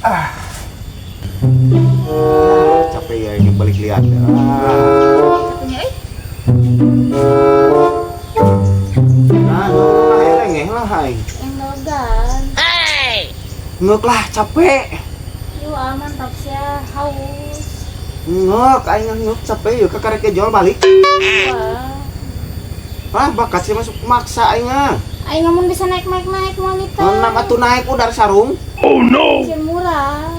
Ah. Capek ya ini balik lihat. Ah. Capeknya eh. Nah, lengeh lah aing. Yang. Ngeuk lah capek. Yuk ah, mantap sih haus. Ngeuk aing ngeuk capek yuk ke karek jual balik. Wah. Ah, bakat sih masuk maksa aing ah. Aing ngomong bisa naik-naik-naik wanita. Enam atuh naik udar sarung. Cien murah.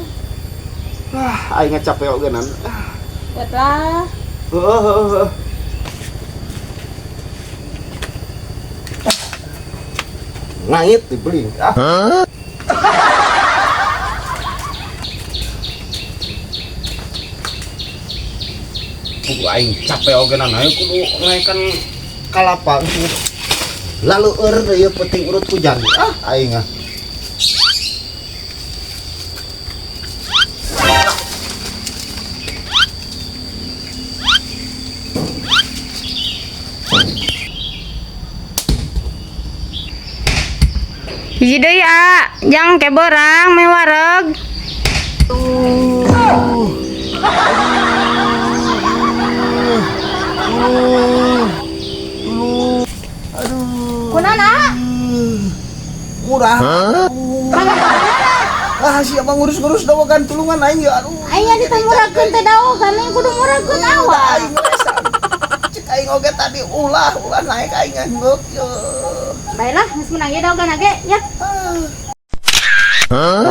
Ah, aing capek oge nan. Ah. Buat lah. Heeh heeh heeh. Ngait dibeli. Ah. Kudu aing capek oge nan aing kudu naikkan kalapa. Lalu eur ieu penting urut hujan. Ah, aing ah. Hiji deui a, jang ke borang meh wareg. Kunaon ah? Murah. Ah, siapa ngurus-ngurus dawagan tulungan aing ya aduh. Aing ditamurakeun teh dawogan aing kudu murahkeun awal. Aing cek aing oge tadi ulah ulah naik aing ngeuk ye. Baiklah, geus menang ye dawogan age ya. Ah.